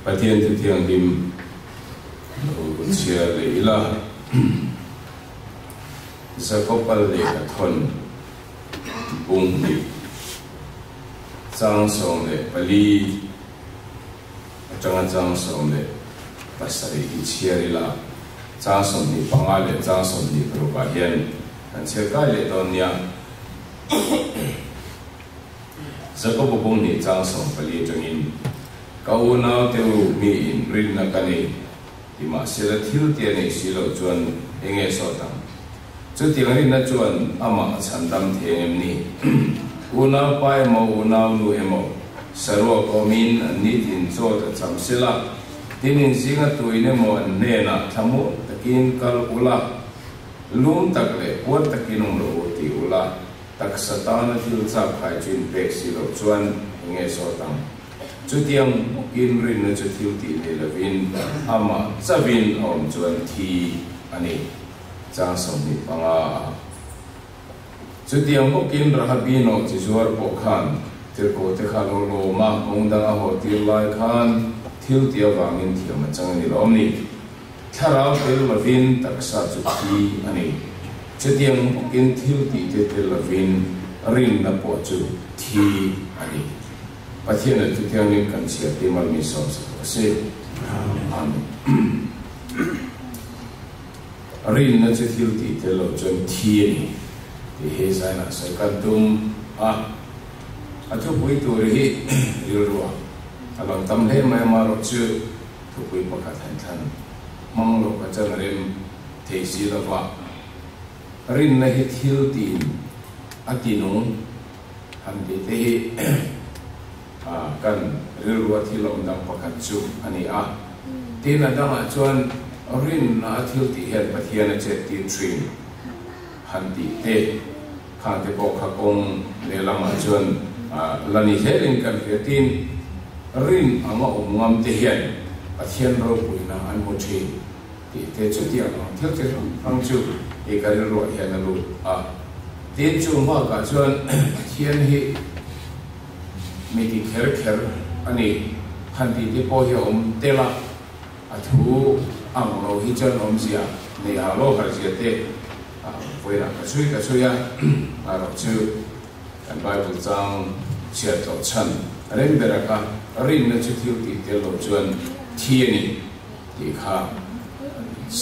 Pathian Thu Thianghlim lo chhiar leh ila. Zakopal lehkha thawn bung hnih chang 14 atanga chang 17 hi chhiar ila, chang 25 leh chang 26 ah hian kan chhiar kai leh dawn nia. Jakob-a bung hnih chang 14 atangin, Ka unau te u, mi in rinna ka nei ti mahsela thil tia nei si loh chuan eng nge sawt ang? Chutiang rinna chuan amah a chhan dam thei ang em ni? Unau pa emaw unau nu emaw saruak awmin an nitin chawt a cham sela, tin inzinga tuin emaw an hnenah thlamuang takin kal ula, lum tak leh puar takin awm rawh u ti ula, Taksa tana thil chak khai chu inpek si loh chuan eng nge sawt ang? Chutiang bawkin rinna chu thil tih nei lovin amah chauhin a awm chuan thi a ni. Chang 25 a. Chutiang bawkin Rahabi nawh chi zuar pawh khan tirhkoh te kha lo lawm a, kawng dang a haw tir lai khan thil tih avangin thiam a chang a ni lawm ni. Thlarau tel lovin taksa chu thi a ni. Chutiang bawkin thil tihte tel lovin rinna pawh chu thi a ni. Pathian leh chutiangin kan chhiar ti mal min sawm sak rawh se. Amen. Rinna chu thil tih tel lo chuan thi a ni tih hi zainah sawi kan tum a. A thupui tur hi rilru ah a lang tam hle mai amaherawh chu Thupui pakhat han thlan hmang lo ka chan rem thei si lova, rinna hi thil tin a ti nung han tih te hi kan rilrua thil awm dang pakhat chu a ni a. Tin, a dangah chuan rinna a thil tih hian Pathian a chet tir thin han tih te khang te pawh kha kawng lehlamah chuan la ni zelin kan hria. Tin, rin anga awm ngam te hian Pathian ropuina an hmu thin tih te chutiang ang thil chi hrang hrang chu i ka rilruah hian a lut a. Tin, chu bakah chuan Pathian hi mi ti kher kher a ni han tih te pawh hi a awm tel a. A thu ang lo hi chuan awmzia nei ha lo harzia te vawiinah ka chhui ka chhui a, erawh chu kan Bible chang chhiat tawh chhan reng ber a ka rinna chu thil tih tel lo chuan thi a ni tih kha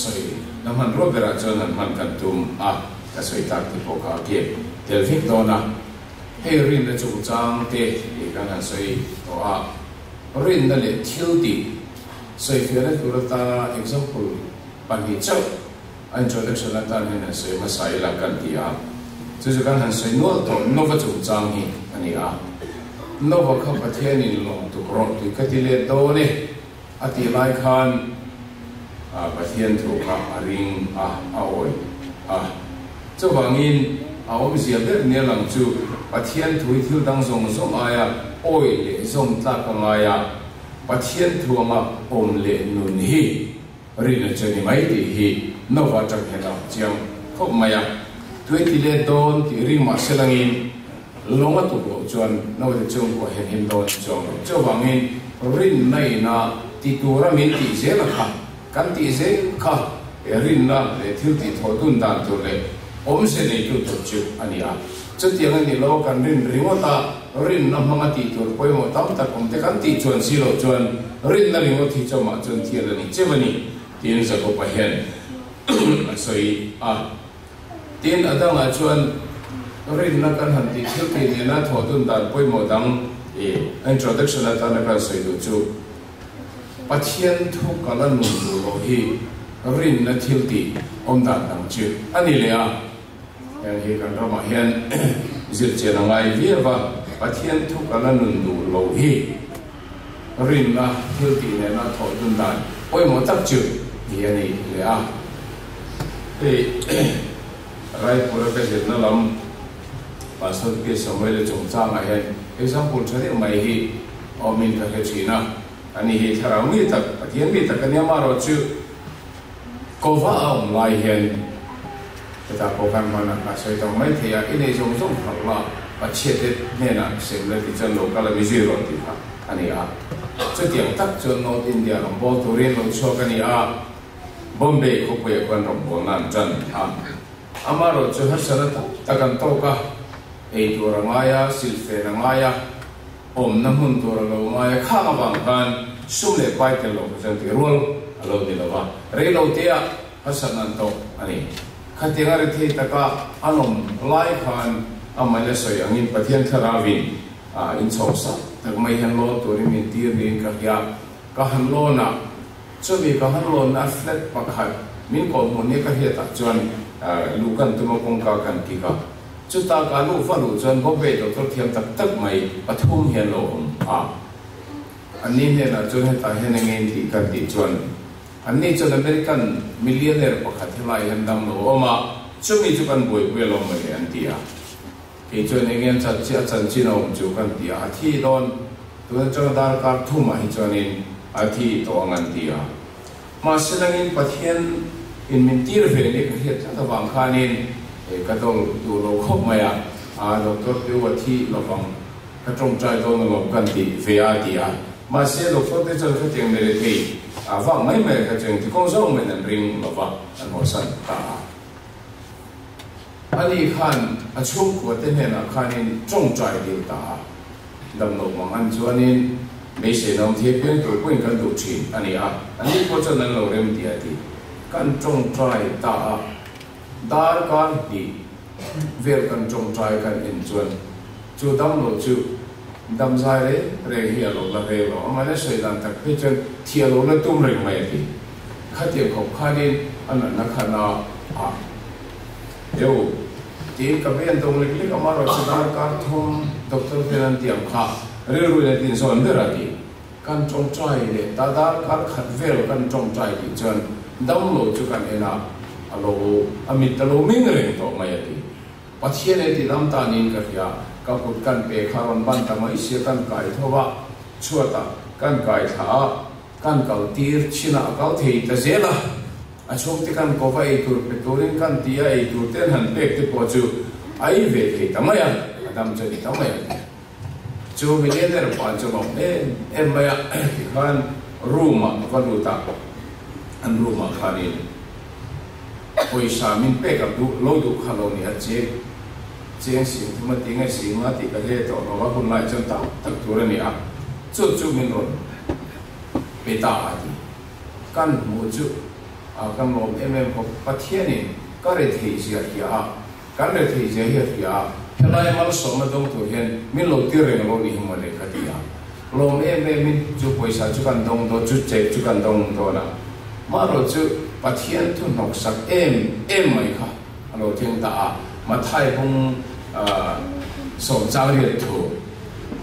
sawi na hmanrua berah chuan an hman kan tum a, ka sawi tak te pawh kha a kep tel vek dawn a, hei rinna chungchang te tih kan han sawi tawh a. Rinna leh thil tih sawifiahna tur atana example pahnih chauh a introduction atan hian han sawi hmasa ila kan ti a, chu chu kan han sawi nual tawh Nova chungchang hi a ni a. Nova kha Pathianin lawm tuk rawh tih ka ti let dawn e a tih lai khan Pathian thu kha a ring a, a awih a. Chuvangin, a awmzia ber nia lang chu Pathian thu hi thil dang zawng zawng aia awih leh zawm tlak a ngai a, Pathian thu anga awm leh nun hi rinna chu a ni mai tih hi Nova atang hian a chiang khawp mai a. Tui ti let dawn tih ring mah se langin lawng a tuk loh chuan naute chhungkua hian him dawn chuang lo. Chuvangin, rinna ina ti tura min tih zel a kha. Kan tih zel kha he rinna leh thil tih thawh dun dan tur leh awmze neitu tur chu a ni a. Chutiang a nih lo kan rin ringawt a, rinna hmanga tih tur pawimawh tam tak awm te kan tih chuan si loh chuan rinna ringawt hi chawmah chuan thial a ni cheu a ni, tiin Jakob-a hian a sawi a. Tin, a dangah chuan rinna kan han tih thil tih nena thawh dun dan pawimawh dang i introduction atana kan sawi duh chu, Pathian thu kal a nun duh loh hi rinna thil tih awm dan dang chu a ni leh a. Heng hi kan ramah hian zirchian a ngai viau va, Pathian thu kal a nun duh loh hi rinna thil tih nena thawh dun dan pawimawh tak chu ni a ni leh a. Hei Raipur a ka zirna lam Pastor P Samuel-a chungchangah hian example tha deuh mai hi awmin ka hre thin a, ani hi thlarau mi tak, Pathian mi tak a nia marawh chu kova a awm lai hian hetah pawh khan hmanah ka sawi tawh mai thei a, i nei zawng zawng phalh la, Pathiate hnenah sem la ti chuan lo kal a mi zui rawh tih kha a ni a. Chutiang tak chuan North India rawngbâwl turin lo chhuak a ni a, Bombay khawpuiah khuan rawngbâwlna an ṭan a. Amaherawhchu harsatna tam tak an tâwk a, ei tur a ngai a, silhfen a ngai a, awmna hmun tur a lo ngai a, khang avang khan sum leh pai tel lo kha chuan tih rual a lo ni lo va, rei lo tea harsatna an tawk a ni. Khatiang a ri thei taka an awm lai khan amah ila sawi angin Pathian Thlarauin inchhawm sak tak mai hian lawn turin min tir niin ka hria. Ka han lawn a, chumi ka han lawnna flat pakhat min kawhhmuh nia ka hriatah chuan luh kan tum a, kawngka kan kik a. Chuta ka luh va luh chuan Bombay doctor thiam tak tak mai pathum hian lo awm a. Anni hnenah chuan hetah hian eng nge tih kan tih chuan anni chuan American millionaire pakhat helai hian dam lo awm a, chumi chu kan buaipui alawm mai le an ti a. Kei chuan eng nge an chan chiah a chanchin a awm chu kan ti a, a thi dawn tun atanga darkar thumah hi chuanin a thi tawh ang an ti a. Mahse langin Pathian in min tir ve ni ka hriat tlat avang khanin ka dawng duh lo khawp mai a, aa Doctor te u a thi lovang ka tawngtai dawn alawm kan ti ve a ti a. Mahse Doctor te chuan khatiang mere thei a vang mai mai kha chuan engtikawng zawng maiin an ring lova an hawsan ta a. Ani khan a chhungkua te hnenah khanin tawngtai dil ta a. Damlo mang an chuanin beisei nawm thei piang tur pawhin kan duh thin a ni a, anni pawh chuan an lo rem ti a ti. Kan tawngtai ta a, darkar hnih vel kan tawngtai kan en chuan chu damlo chu damzai reng reng hi a lo la reng lo, amah ila sawi dan tak phei chuan thi a lo la tum reng mai a ti. Khatiang khawp khanin a natna khan a ah deuh. Tiin ka ven dawng lek lek a, amaherawhchu darkar thum doctor ten an tiam kha rilru in a tin zawn ber a ti. Kan tawngtai leh ta darkar khat vel kan tawngtai tih chuan damlo chu kan en a, a lo a mit a lo ming reng tawh mai a ti. Pathian e ti dam ta niin ka hria, ka kut kan pe kha rawn ban ta mai sia kan kai tho a, chhuatah kan kai thla a, Kan kal tir chin ah a kal thei ta zel a, a chhungte kan ko va ei tur pe turin kan ti a, ei tur te an han pek te pawh chu a ei ve thei ta mai a, a dam chu a ni ta mai a. Chu millionaire pa chu a lawm em em mai a, tikhan room ah a va lut a, an room ah khanin pawisa min pek a duh lo duh kha lo ni a, cheng cheng sing thum a ti nge sing nga tih ka hle tawh lo a, hun lai chuan tak tak tur a ni a, chu chu min rawn Pe ta a ti. Kan hmuh chu a kan lawm em em khawp. Pathianin ka rethei zia hria a, kan rethei zia hi a hria a, helai malsawmna dawng tur hian min lo tir reng lo ni hi mawle ka ti a. Lawm em em in chu pawisa chu kan dawng dawn, chu check chu kan dawng dawn a. Marawh chu Pathian thu hnawksak em em mai kha a lo thleng ta a. Mathai bung sawmchang riat thu.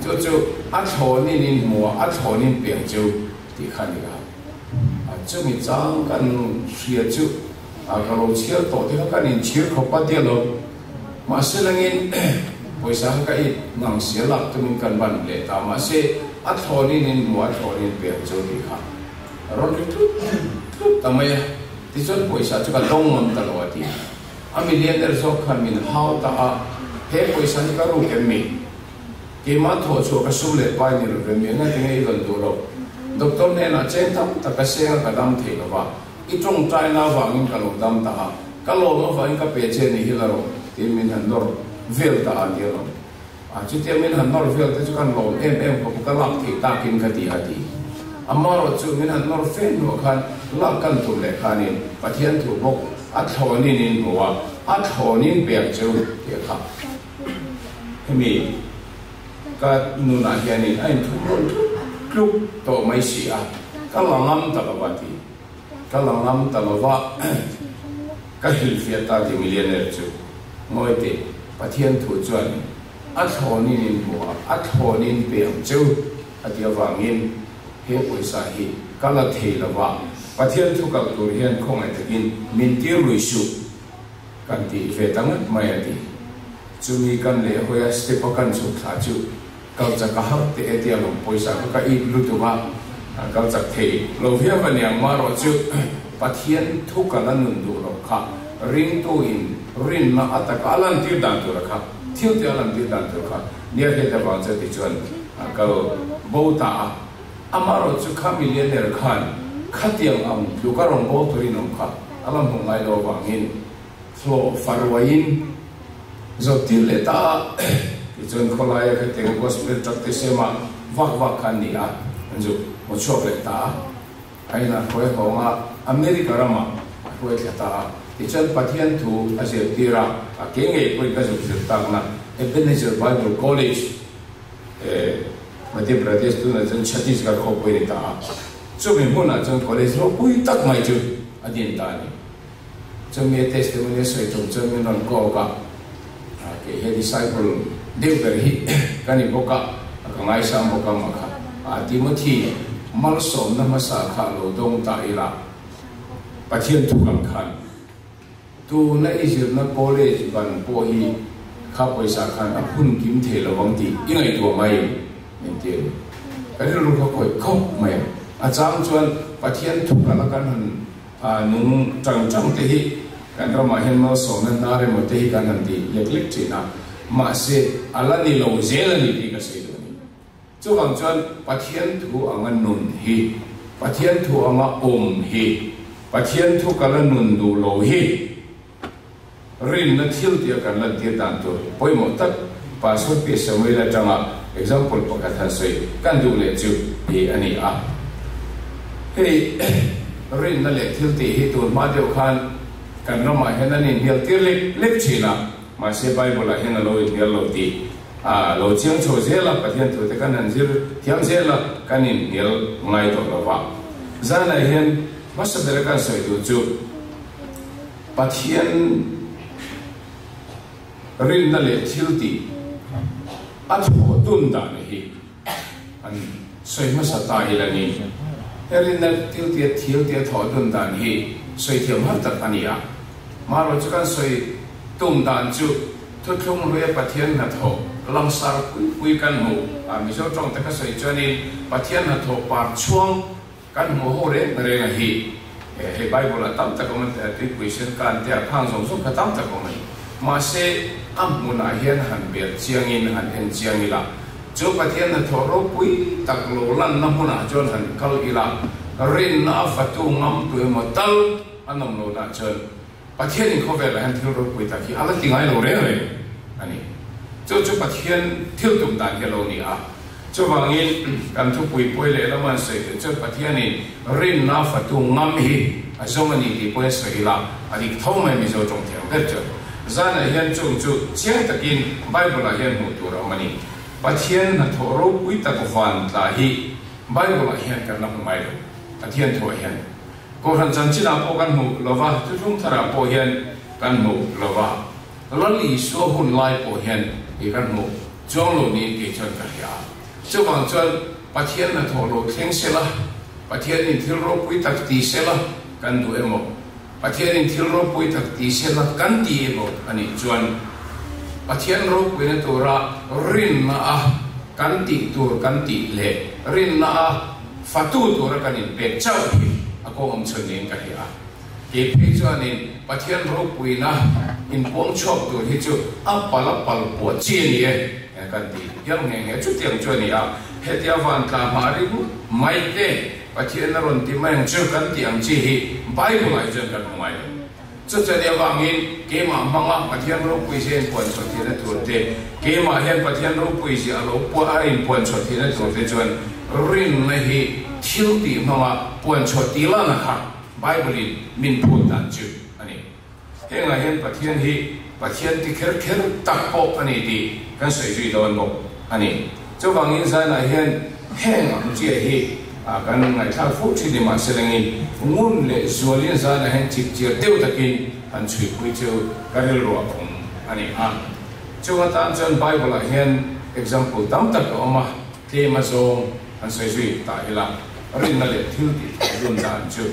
Chu chu a thlawnin in hmu a, a thlawnin piang chu tih kha a ni a. Chumi chang kan hria chu ka lo chhiar tawh te kha kan inchhir khawp a tia lo. Mahse langin pawisa kha ka it ngang sia lak tumin kan ban leh ta. Mahse a thlawnin in hmu a, a thlawnin piang chu tih kha a rawn ri tlut tlut ta mai a. Tichuan pawisa chu ka dawng ngam ta lo a ti. A millionaire zawk khan min hau ta a, he pawisa hi ka ruk em mi? Keimah thawh chhuah ka sum leh pai ni lo ve mi, engati nge i rawn duh loh? Doctor hnenah cheng tam tak ka seng a ka dam thei lo va, i tawngtaina avangin ka lo dam ta a, ka lawm avangin ka pe che ni hi la rawh, tiin min han nawr vel ta a nia lo. A, chutia min han nawr vel te chu kan lawm em em khawp a, ka lak theih takin ka ti a ti. Amaherawh chu min han nawr fe hnuah khan lak kan tum leh khanin Pathian thu bawk a thlawnin in hmu a, a thlawnin pek chu tih a kha. Hemi ka nunah hianin a inthup rawn tluk tluk tawh mai si a, ka la ngam ta lo va ti. Ka la ngam ta lo va, ka hrilhfiah ta ti millionaire chu. Ngawi teh, Pathian thu chuan a thlawnin in hmu a, a thlawnin pe ang cheu a ti avangin he pawisa hi ka la thei lo va, Pathian thu kalh tur hian khawngaih takin min tir lui suh kan ti ve ta ngat mai a ti. Chumi kan leh hawi a step a kan chhuk thla chu kal chak a har teh e tia lawm pawisa kha ka it lutuk a, kal chak thei lo viau a niang marawh chu Pathian thu kal a nun duh loh kha ringtu in rinna a taka a lantir dan tur a kha thil te a lantir dan tur kha nia hriat avang chuan tichuan kal bo ta a. Amaherawhchu kha millionaire khan khatiang ang tluka rawngbâwl turin awm kha a la hmuh ngai lo avangin hlawh faruaiin zawhtir leh ta a. Tichuan khawlaia khatiang gospel truck te siama vak vak kha an ni a, an zu hmu chhuak leh ta a. A inah hruai hawng a, America ramah a hruai thla ta a. Tichuan Pathian thu a zirtir a, a ke ngei pawhin ka zuk zir takna Ebenezer Bible College, Madhya Pradesh tunah chuan Chhattisgarh khawpui a ni ta a. Chumi hmunah chuan college ropui tak mai chu a din ta a ni. Chumi a testimony a sawi tum chuan min rawn kawk a, kei hi a disciple deuh ber hi ka ni bawk a, ka ngaisang bawk a mah kha. Timothy malsawmna hmasa kha lo dawng ta ila Pathian thu kang khan Tuna i zirna college ban pawh hi kha pawisa khan a phun kim thei lo ang tih i ngaihtuah mai min ti a ni. Ka rilru kha khawih khawp mai a. A chang chuan Pathian thu kala kan han nung tang tang te hi kan ramah hian malsawmna hnar emaw te hi kan han ti lek lek thin a, mahse a la ni lo zel a ni tih ka sawi duh a ni. Chuvang chuan Pathian thu anga nun hi, Pathian thu anga awm hi, Pathian thu kala nun duh lo hi rinna thil tia kan lantir dan tur pawimawh tak Pastor Pi Samuel atanga example pakhat han sawi kan duh leh chu hi a ni a. Hei rinna leh thil tih hi tun hma deuh khan kan ramah hian an inhnial tir lek lek thin a, mahse Bible ah hian a lo inhnial lo tih a lo chiang chho zel a, Pathian thute kan han zir thiam zel a, kan inhnial ngai tawh lo va. Zanah hian hmasa bera kan sawi duh chu Pathian rinna leh thiltih a thawh dun dan hi an sawi hmasa ta ila ni. He rinna thiltih a thiltih a thawh dun dan hi sawi thiam har tak a ni a. Marawh chu kan sawi tum dan chu thuthlung hluia Pathian hnathawh langsar pui pui kan hmuh a, Mizo tawng taka sawi chuanin Pathian hnathawh par chhuang Kan hmuh ho reng reng a hi hei Bible ah tam tak awm a, tuipui sen kan te a khang zawng zawng kha tam tak awm a ni. Mahse a hmunah hian han bel chiangin han en chiang ila, chu Pathian hnathawh ropui tak lo lanna hmunah chuan han kal ila, rinna a fatu ngam tu emaw tal an awm lohna chuan Pathianin khawvelah hian thil ropui tak hi a la ti ngai lo reng reng a ni. Chu chu Pathian thil tum dan hi a lo ni a. Chuvangin kan thupui pawi leh lama an sawi theih chuan Pathianin rinna fatu ngam hi a zawng a ni tih pawhin sawi ila a dik tho mai Mizo tawng thiam ber chuan. Zanah hian chung chu chiang takin Bible-ah hian hmuh tur a awm a ni. Pathian hnathawh ropui tak van tla hi Bible-ah hian kan la hmu ngai lo. Pathian thuah hian. Kohhran chanchinah pawh kan hmu lo va, thuthlung tharah pawh hian kan hmu lo va, Lal Isua hun lai pawh hian i kan hmu chuang lo niin kei chuan ka hria. Chuvang chuan Pathian hnathawh lo thleng sela, Pathianin thil ropui tak ti sela kan duh emaw, Pathianin thil ropui tak ti sela kan ti emaw a nih chuan Pathian ropuina tura rinna a kan tih tur kan tih leh rinna a Fatu tura kan inpek chauh hi a kawng awm chhun niin ka hria. Kei phei chuanin Pathian ropuina inpuang chhuak tur hi chu a pal a pal pawh chi a ni e kan ti hial nghe nghe. Chutiang chu a ni a, hetia vantla hma ringawt mai te Pathian a rawn ti mai ang chu kan tih ang chi hi Bible ah hi chuan kan hmu ngai lo. Chuchani avangin keimah hmanga Pathian ropui zia inpuan chhuah theihna tur te, keimah hian Pathian ropui zia a lo puah a inpuan chhuah theihna tur te chuan rinna hi thil tih hmanga puan chhuah tih lana kha Bible in min phut dan chu a ni. Hengah hian Pathian hi Pathian ti kher kher tak pawh a ni tih kan sawi zui dawn bawk a ni. Chuvangin Zainah hian heng ang chiah hi kan ngaihthlak fo thin ni mahse lengin ngun leh zualin Zainah hian chip chiar deuh takin han chhuipui chu ka rilruah awm a ni a. Chung atan chuan Bible-ah hian example tam tak a awm a, tlem a zawng han sawi zui ta ila rinna leh thil tih theih dun dan chu.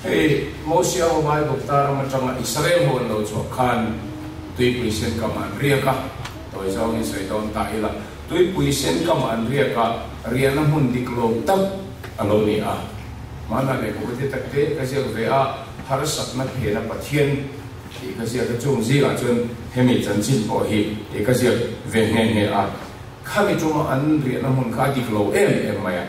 Hei Mosia ho Bible tar ram atanga Israel ho an lo chhuah khan tuipui sen kam an riak a, tawi zawngin sawi dawn ta ila, tuipui sen kam an riak a, riahna hmun dik lo tak a lo ni a. Hmanah lehkhabu te tak te ka ziak ve a, harsatna phena Pathian tih ka ziak a, chung zingah chuan hemi chanchin pawh hi ka ziak ve nghe nghe a. Khami tuma an riahna hmun kha a dik lo em em mai a.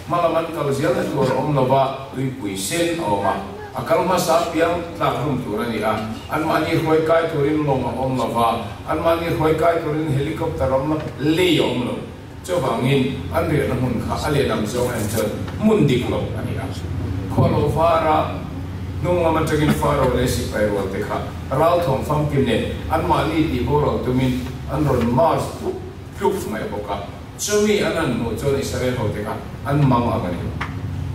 Hmalam an kal zelna tur a awm lova, tuipui sen a awm a. A kal hmasa apiang tlak hlum tur a ni a. Anmahni hruai kai turin lawng a awm lova, anmahni hruai kai turin helicopter a awm lo, lei a awm lo. Chuvangin an riahna hmun kha a lehlam zawng en chuan hmun dik lo a ni a. Khual lo vara hnung lam atangin Faro leh sipai rual te kha ralthawm famkim nen anmahni tih boral tumin an rawn march tluk tluk mai bawk a. Chumi an han hmuh chuan Israel ho te kha an mang ang a ni.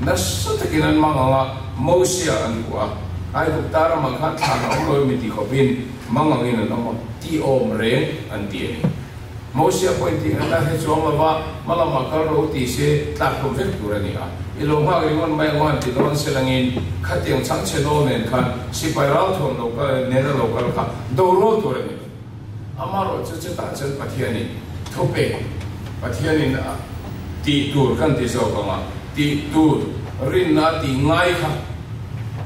Nasa takin an mang ang a, Mosia an kuah a. Aigupta ramah khan thlan a awm lo emi ti khawpin mang angin an awm a, tih awm reng an ti a ni. Mosia pawhin tih ngaihna hre chuang lova hma lamah kal rawh u tih se tlak hlum vek tur a ni a. I lo nghak ringawt mai ang han ti dawn se langin khatiang chhangchhe dawn nen khan sipai ralthuam lo kal nena lo kal kha do rual tur a ni. Amaherawh chu chutah chuan Pathianin thupek, Pathianin a tih tur kan ti zawk ang a, tih tur rinna a tih ngai kha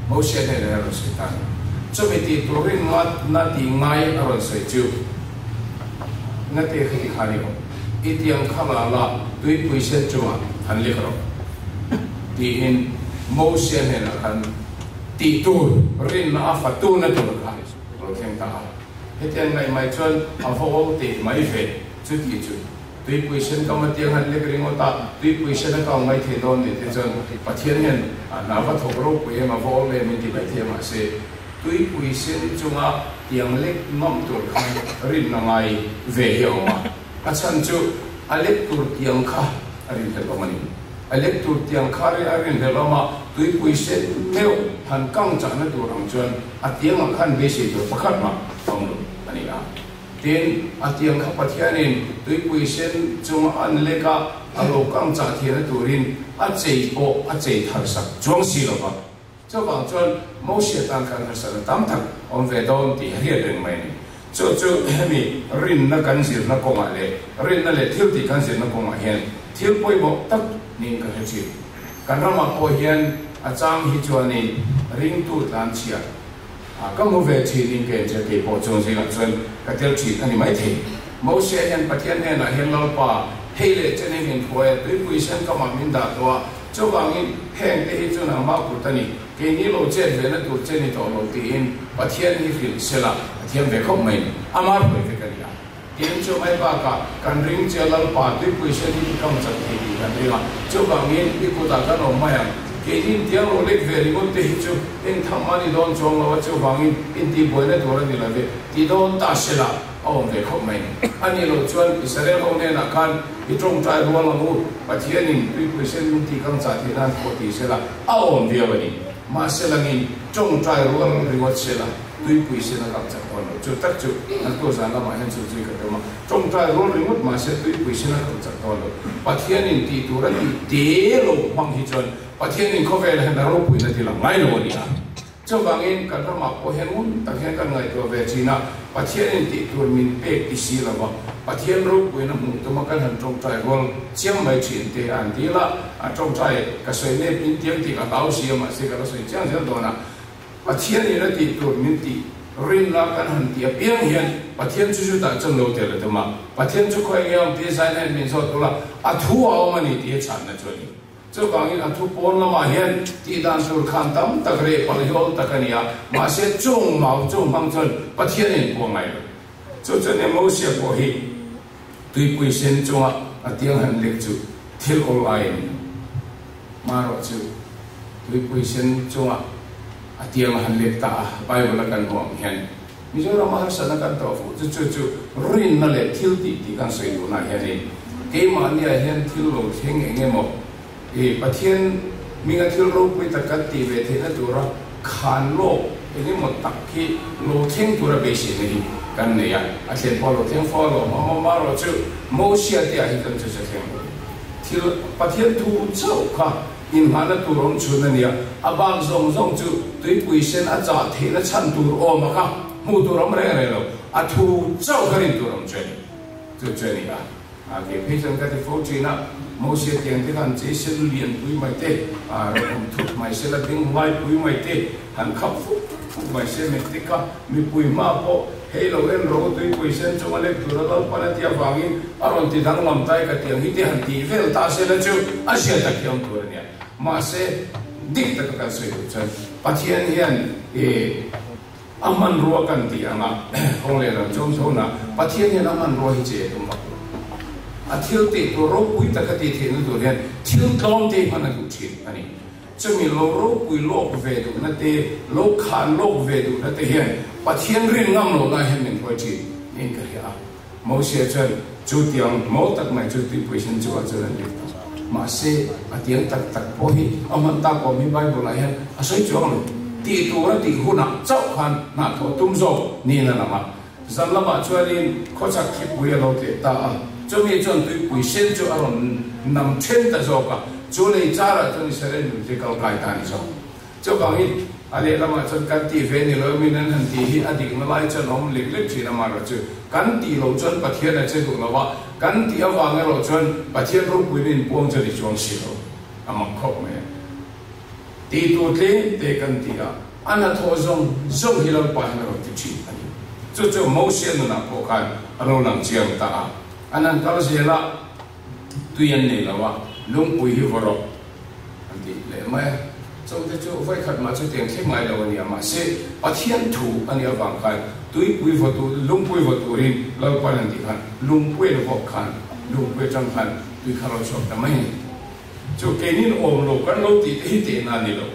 Mosia hnenah hian a rawn sawi ta a ni. Chumi tih tur rinna tih ngai a rawn sawi chu. Na te khi kha ni awm. I tiang kha la la tuipui sen chungah han lek rawh tiin Mosia hnenah khan tih tur rinna a fatu na tur kha lo thleng ta a. Hetiang ngaih mai chuan a va awl teh mai ve chu tih chu tuipui sen kam a tiang han lek ringawt a, tuipui sen a kau mai thei dawn ni te chuan Pathian hian hna va thawk ropui em a va awl em in ti mai thei a mahse Tuipui sen chunga tiang lek ngam tur khan rinna ngai ve hi a awm a, a chhan chu a lek tur tiang kha a rinhlelh awm a ni. A lek tur tiang kha a rinhlelh awm a, tuipui sen meuh han kang chahna tur ang chuan a tiangah khan beisei tur pakhat mah a awm lo a ni a. Tin, a tiang kha Pathianin tuipui sen chunga an lek a, a lo kang chah thiahna turin a chei pawh a chei thar sak chuang si lo va. Chuvang chuan Mosia tan khan harsatna tam tak awm ve dawn tih a hriat reng mai a ni. Chu chu hemi rinna kan zirna kawngah leh rinna leh thil tih kan zirna kawngah hian thil pawimawh tak niin ka hre thin. Kan ramah pawh hian a chang hi chuanin ringtu tlanchhia ka hmu ve thinin ka inchhe kei pawh chung zingah chuan ka tel thin a ni maithei. Mosia hian Pathian hnenah hian Lalpa, hei leh chen hi min phuai a, tuipui sen kamah min dah tawh a, Chuvangin, heng te hi chu nangmah kut a ni, keini lo chet ve na tur che ni tawh lo tiin Pathian hi hrilh sela a thiam ve khawp mai ni. Ama hruai vek a ni a. Tin, chu mai bakah kan ring che Lalpa tuipui sen hi i kam chat thei tih kan ring a, chuvangin i kutah kan awm mai ang. Keini intiang lo lek ve ringawt te hi chu engtham a ni dawn chuang lo a, chuvangin intihbuaina tur a ni lo ve ti dawn ta sela a awm ve khawp mai ni. A nih loh chuan Israel ho hnenah khan i tawngtai rual ang u, Pathianin tuipui sen min tih kang chah theih nan pawh ti sela a awm viau a ni. Mahse langin tawngtai rual ringawt sela tuipui sen a kang chak dawn lo. Chu tak chu naktu zan lamah hian chu zui ka tum a, tawngtai rual ringawt mahse tuipui sen a kang chak dawn lo. Pathianin tih tur a tih te lo hmang hi chuan Pathianin khawvelah hian a ropuina ti lang ngai lo a ni a. Chuvangin kan ramah pawh hian ngun tak hian kan ngaihtuah ve thin a, Pathianin tih tur min pek ti si lo va, Pathian ropuina hmuh tuma kan han tawngtai rual chiang mai thin te a han dil a, a tawngtai ka sawi nep in tiang tih ka hlau si a, mahse ka la sawi chiang zel dawn a, Pathianin a tih tur min tih rinna kan han tih apiang hian Pathian chu chutah chuan lo tel a tum a, Pathian chu khawi nge awm tih zain hian min zawt ula, a thu a awm a ni tih a chhanna chu a ni. Chuvangin a thu pawn lamah hian tih dan tur khan tam tak reh palh hi awm tak a ni a, mahse chung mau chung hmang chuan Pathian a inpuang ngai lo. Chu chuan Emosia pawh hi tuipui sen chunga a tiang han lek chu thil awl ai a ni lo. Marawh chu tuipui sen chunga a tiang a han lek ta a, Bible a kan hmuh ang hian Mizorama harsatna kan tawh fuh chu chu chu rinna leh thil tih tih kan sawi duhnah hianin keimahniah hian thil lo thleng eng emaw i Pathian hminga thil ropui tak kan tih ve theihna tura khan lawk eng emaw tak hi lo thleng tura beiseina hi kan nei a, a thlen pawh a lo thleng fo alawm. Amaherawh chu Mosia te ah hi chuan chu chu a thleng lo. Thil Pathian thu chauh kha Inhmahna tur awm chhun a nia, a bak zawng zawng chu tuipui sen a chah theihna chhan tur awm a kha hmuh tur awm reng reng lo, a thu chauh kha rin tur awm chu a ni. Chu chu a ni a, a ke phei chuan ka ti fo thin a, Mosia tiang te khan chei sel lian pui mai te, a rawn awm thut mai sela ding huai pui mai te, han khap fuk fuk mai se met te kha mipui hma pawh. Hei lo en rawh u, tuipui sen chunga lek tura Lalpan a ti avangin a rawn ti danglam tai ka tiang hi te han tih vel ta se la chu a hriat tak hiam tur a nia. Mahse, dik taka kan sawi duh chuan Pathian hian i a hmanrua kan tih anga kawng leh lam chawm tho na Pathian hian a hmanrua hi che a tum vak lo. A thil tih tur ropui taka tih theihna tur hian thil tlawm te hi hman a duh thin a ni. Chumi lo ropui lawk ve duhna te, lo khan lawk ve duhna te hian Pathian rin ngam loh lai hian min hruai thin niin ka hria a. Mosia chuan chu tiang mawl tak mai chu tuipui sen chungah chuan an lut ta. Mahse, a tiang tak tak pawh hi a hman tak awm hi Bible ah hian a sawi chuang lo. Tih tur a tih hunah chauh khan hnahthawh tum zawk niin a lang a. Zan lamah chuanin khawchhak thlipui a lo tleh ta a, chumi chuan tuipui sen chu a rawn nam then ta zawk a, chu lei charah chuan Israel mipui kal kai ta a ni zawk. Chuvangin a lehlamah chuan kan tih ve ni lo min an han tih hi a dikna lai chuan a awm lek lek thin a, amaherawhchu kan tih loh chuan Pathian a che duh lo a, kan tih avang erawh chuan Pathian ropuina inpuang chuan i chuang si lo, a mak khawp mai a. Tih tur tlem te kan ti a, a hnathawh zawng zawng hi Lalpa hian a rawn ti thin a ni. Chu chu Mosia nunah pawh khan a lo lang chiang ta a. An han kal zel a, tui an nei lo a, lungpui hi vaw rawh an ti leh mai a. Chawngte chu vawikhat mah chu tiang thleng ngai lo a ni a, mahse Pathian thu a nih avang khan tuipui vaw tur, lungpui vaw turin Lalpa'n an tih khan lungpui an vawk khan lungpui atang khan tui kha a lo chhuak ta mai a ni. Chu keinin awm lo kan lo tih te hi tehna a ni lo.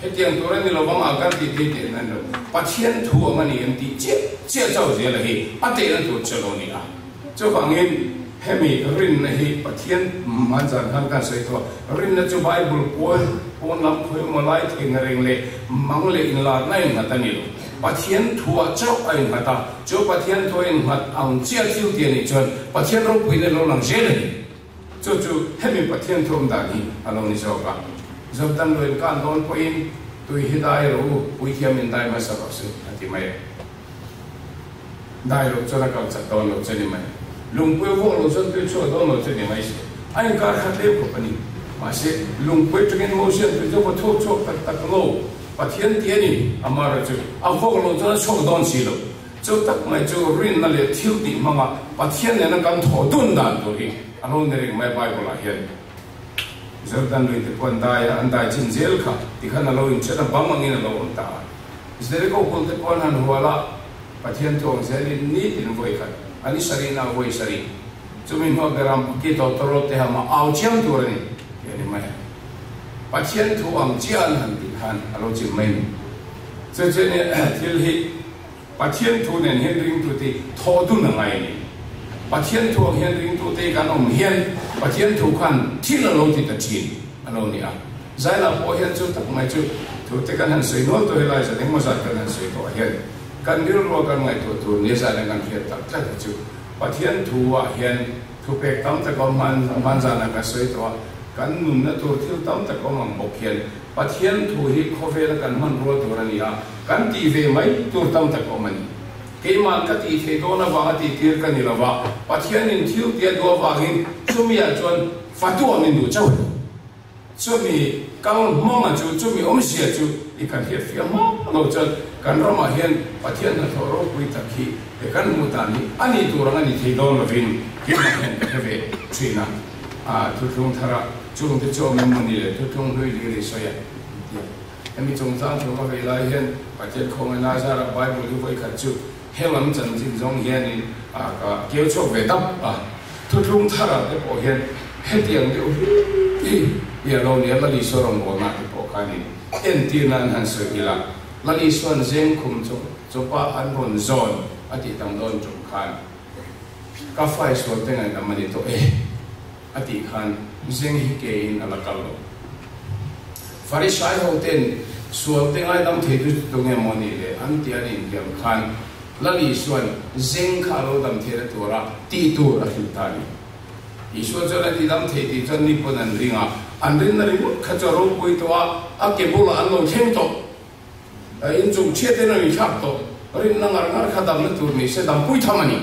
Hetiang tur a ni lo vang a kan tih te hi tehna a ni lo. Pathian thu ang a ni an tih chiah chiah chauh zela hi a tehna tur che lo ni a. Chuvangin hemi rinna hi Pathian hmanzan khan kan sawi tawh a, rinna chu Bible pawn pawn lam khawi emaw lai theng reng leh mang leh inlarna a innghat a ni lo. Pathian thuah chauh a innghat a, chu Pathian thu a innghat ang chiah thil tih a nih chuan Pathian ropuina lo lang zel a ni. Chu chu hemi Pathian thawm dan hi a lo ni zawk a. Jordan luin kan dawn pawhin tui hi dai rawh u, puithiam in dai hmasa rawh se a ti mai a. Dai loh chuan a kal chak dawn lo che ni mai. Lungpui vawk loh chuan tui chhuah dawn lo che ni mai se. A inkar khat leu khawp a ni. Mahse, lungpui atangin Mosian tui chu va chhuak chhuak tak tak lo. Pathian ti a ni, amaherawhchu a vawk loh chuan a chhuak dawn si lo. Chu tak mai chu rinna leh thil tih hmanga Pathian nena kan thawh dun dan tur hi a lo ni reng mai Bible ah hian. Jordan lui te pawh an dai a, an dai chin zel kha tikhan a lo inchen a, bang angin a lo awm ta a. Jericho kul te pawh an han hual a, Pathian thu ang zelin nitin vawi khat, a ni sarihna a vawi sarih. Chumi hnuah Beram ki tawtawrawt te hama au chiam tur a ni tih a ni mai a. Pathian thu ang chiah an han tih khan a lo chim mai ni. Chu chu thil hi Pathian thu nen hian ringtute thawh dun a ngai a ni. Pathian thu ang hian ringtute kan awm hian Pathian thu khan thil a lo ti ta thin a lo ni a. Zailah pawh hian chu tak mai chu thute kan han sawi nual tawh helai zan engmaw zat kan han sawi tawh hian kan rilrua kan ngaihtuah tur nia zan kan hriat tak tlat hi chu Pathian thu ah hian thupek tam tak awm hman zanah kan sawi tawh a, kan nunna tur thil tam tak awm ang bawk hian Pathian thu hi khawvela kan hman rual tur a ni a, kan tih ve mai tur tam tak awm a ni. Keimah ka tih theih dawn avanga tih tir ka ni lo va, Pathianin thil tia duh avangin chumiah chuan fatu ang in duh chauh a ni. Chumi kal hmanga chu, chumi awmzia chu i kan hriat fiah hma lo chuan kan ramah hian Pathian hnathawh ropui tak hi he kan hmuh dan hi a nih tur ang a ni thei dawn lovin keimah hian ka hre ve thin a. A thuthlung thara chungte chu awm em mawni le thuthlung hlui lir i sawi a ti a. Hemi chungchang thu ka vei lai hian Pathian khawngaih na zara Bible hi vawikhat chu helam chanchin zawng hianin a ka keu chhuak ve dap a. Thuthlung thara te pawh hian hetiang deuh hi hi a lo ni a, Lal Isua rawngbawlna te pawh khanin entir nan han sawi ila, Lal Isua'n zengkhum chawpa an rawn zawn a tih tam dawn tum khan, Ka fai sual te ngaihdam a ni tawh e, a tih khan zeng hi ke in a la kal lo. Farisai ho ten sual te ngaidam thei tu chu tunge maw ni le an ti an inhliam khan Lal Isua'n zeng kha a lo dam theihna tura tih tur a hrilh ta a ni. Isua chuan a ti dam thei tih chuan mi pawn an ring a, an rinna ringawt kha chu a ropui tawh a, a ke bulah an lo thleng tawh. A inchung chhiat in a ni thlak tawh. Rinna ngar ngar kha damna tur ni se dampui tham a ni.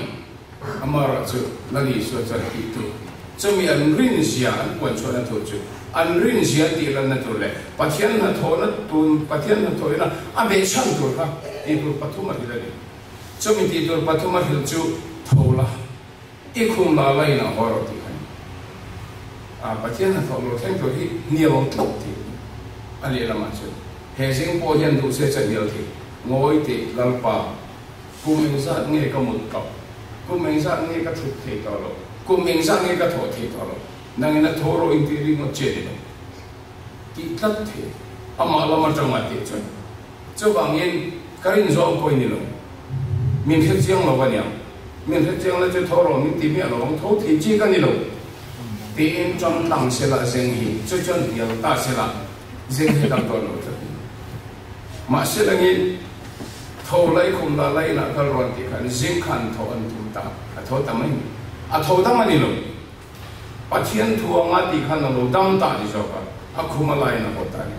Amaherawh chu Lal Isua chuan tih tur chumi an rinzia an puan chhuahna tur chu an rinzia an tih lanna tur leh Pathian hnathawhna tun Pathian hnathawhina a behchhan tur kha tih tur pathum a hrilh a ni. Chumi tih tur pathuma hrilh chu tho la, i khum la la in a haw rawh tih kha a ni. A Pathian hnathawh lo thleng tur hi hnial tlat thei a ni. A lehlamah chuan he zing pawh hian duh se cha hnial thei ngawi teh Lalpa. Kum engzat nge ka mut tawh? Kum engzat nge ka thut thei tawh loh? Kum engzat nge ka thawh thei tawh loh? Nangin a tho rawh in tih ringawt che ni lo. Tih tlat thei. Amah lam atanga tih chuan. Chuvangin ka rin zawng pawh i ni lo. Min hre chiang lo aniang. Min hre chiang la chu tho rawh min ti miah lo ang. Tho thei chi ka ni lo. Tiin ṭam tlang sela zeng hi chu chuan hnial ta sela zeng hi dam dawn lo tlat ni. Mahse langin tho lai khum la lai inah kal rawn tih khan zing khan tho an tum ta, a tho ta mai ni. A tho dam a ni lo. Pathian thu anga tih khan a lo dam ta ni zawk a, a khum a laiin a haw ta ni.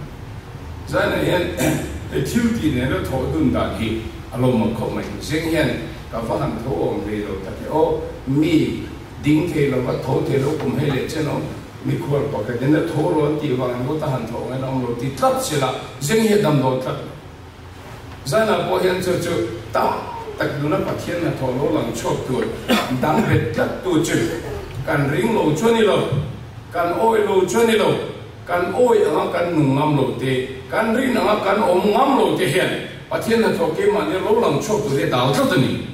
Zainah hian he thil tih nena thawh dun dan hi a lo mak khawp mai. Zing hian ka va han tho awm hlei lo tak e aw, mi ding thei lova tho thei lo kum hei leh chen awm. Mikhual pakhat in a tho rawn tih vangin ngawt a han thawh ngain a awm lo ti tlat sela zeng hi a dam dawn tlat lo. Zanah pawh hian chu chu tam tak nuna Pathian hnathawh lo lang chhuak tur dang bet tlat tu chu kan ring lo chu a ni lo, kan awih lo chu a ni lo, kan awih anga kan nung ngam lo te, kan rin anga kan awm ngam lo te hian Pathian hnathawh keimahni lo lang chhuak tur hi a dal tlat a ni.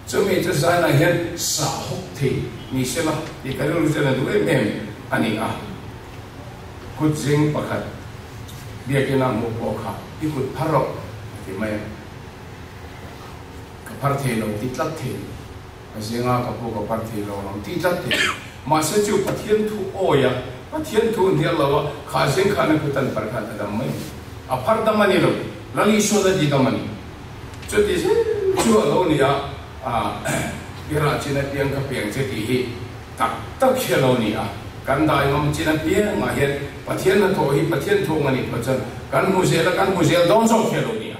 Chumi chu zainah hian sah hawk thei ni se la tih ka rilru chuan a duh em em a ni a. Kut zing pakhat biakin a hmuh pawh kha i kut phar rawh a ti mai a. Ka phar thei lo ti tlat thei lo. Ka zinga ka pu ka phar thei lo ang ti tlat thei lo. Mahse chu Pathian thu awi a, Pathian thu hnial lo a, kha zing khan a kut an phar khan a dam mai a ni. A phar dam a ni lo, Lal Isuan a ti dam a ni. Chuti zel chu a lo ni a, i rah chin apiang ka piang che tih hi tak tak hi a lo ni a. Kan dai ngam chin apiangah hian Pathian hnathawh hi Pathian thung a nih phawt chuan kan hmu zel a, kan hmu zel dawn zawk hi a lo ni a.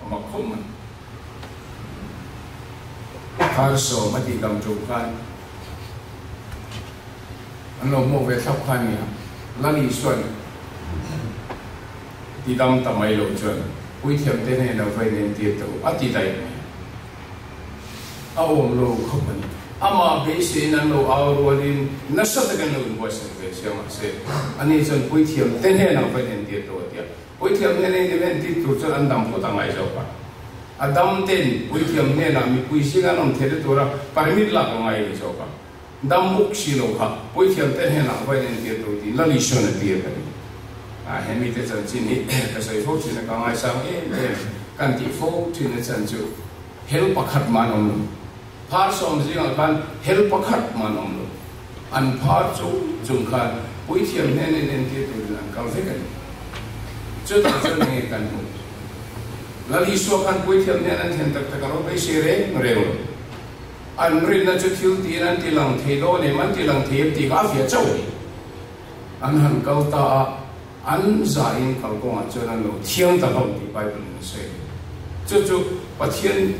A mak khawp mai. Kharsawm a tih dam ṭum khan an lo hmuak ve thlap kha a ni a, Lal Isuan Ti dam ta mai lo chuan puithiam te hnenah lo va inentir teh u, a ti daih mai. A awm lo khawp a ni. Amah beiseiin an lo au rualin nasa takin an lo inbuatsaih ve sia mahse, ani chuan puithiam te hnenah va inentir teh u a ti a. Puithiam hnena inentir tur chuan an dam phawt a ngai zawk a. A dam ten puithiam hnenah mipui zinga an awm theihna tura permit lak a ngai a ni zawk a. Dam bawk si lo kha puithiam te hnenah va inentir tur tiin Lal Isuan a tir ka ti. A he mite chanchin hi ka sawi fo thin a, ka ngaisang em em kan tih fo thin a chan chu hel pakhat mah an awm lo. Phar sawm zingah khan hel pakhat mah an awm lo. An phar chung chung khan puithiam hnena inentir turin an kal vek a ni. Chutah chuan enge kan hmuh? Lal Isua khan puithiam hnen an thlen tak tak a lo beisei reng reng lo. An rinna chu thil tiin an ti lang thei dawn em, an ti lang thei em tih kha a fiah chauh a ni. An han kal ta a, an zahin kalkawngah chuan an lo thiang ta hlawm tih Bible in a sawi a ni. Chu chu Pathian,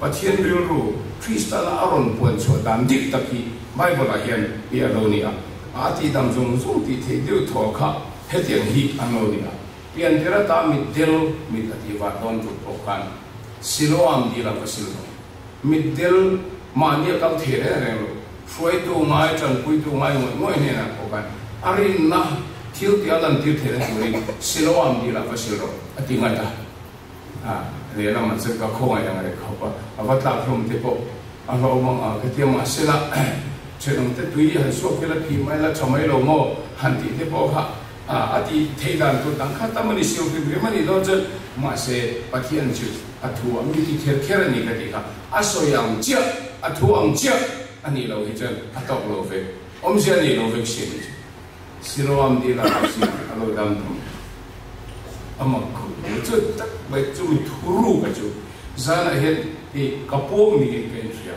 Pathian rilru Kristana a rawn puan chhuah dan dik tak hi Bible ah hian hi a lo ni a. A tihdam zawng zawng tih theih deuh thaw kha hetiang hi an lo ni a. Piantir ata mitdel mit a tih vat dawn tur pawh khan Siloam dil a va sil lo. Mitdel mahni a kal thei reng reng lo. Hruaitu ngai, tanpuitu ngai ngawih ngawih hnenah pawh khan a rinna thil tih a lantir theihna turin Siloam dil ah va sil rawh a ti ngat a. A lehlamah chuan ka khawngaih ang reng khawp a, a va tlak hlawm te pawh a hlauhawm ang a ka ti a, mahsela thenawmte tui han suak ila phih mai la tha mai lo maw han tih te pawh kha A tih theih dan tur dang kha tam a ni sio hrim hrim a nih dawn chuan mahse Pathian chu a thu a mi ti kher kher a ni ka tih kha a sawi ang chiah a thu ang chiah a nih loh hi chuan a tawk lo vek awmzia a nih lo vek si a ni chu Siloam dil a si a lo dam thung a mak khawp mai chu tak mai chumi thu ruk a chu zanah hian i ka pawm niin ka inhria.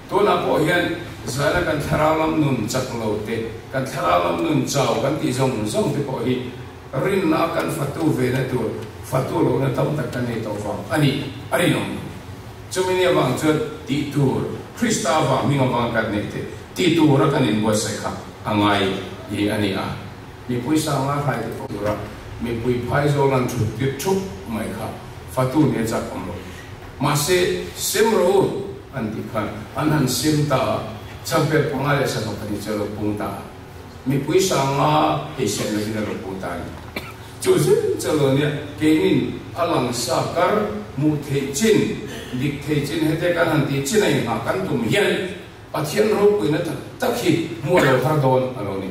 Tunah pawh hian zana kan thlarau lam nun chak lo te, kan thlarau lam nun chau kan tih zawng zawng te pawh hi rinna kan fatu ve na tur, fatu lohna tam tak kan nei tawh vang a ni, a rinawm lo. Chumi ni avang chuan tih tur, Krista avang hming avang kan neih te, tih tura kan inbuatsaih kha a ngai hi a ni a. Mipui sanga hrai te pawh tura mipui phai zawl an thut tir thup mai kha fatu nia chak awm lo. Mahse, sem rawh u an tih khan an han sem ta a, changpel panga leh sangha pahnih chu a lo pung ta a, mipui sanga ei sem lovin a lo pung ta a ni. Chu zel chu lo nia, keinin a langsa kar hmuh theih chin, dik thei chin hete kan han tih chin a inghah kan tum hian Pathian ropuina tak tak hi hmuh a lo har dawn a lo ni.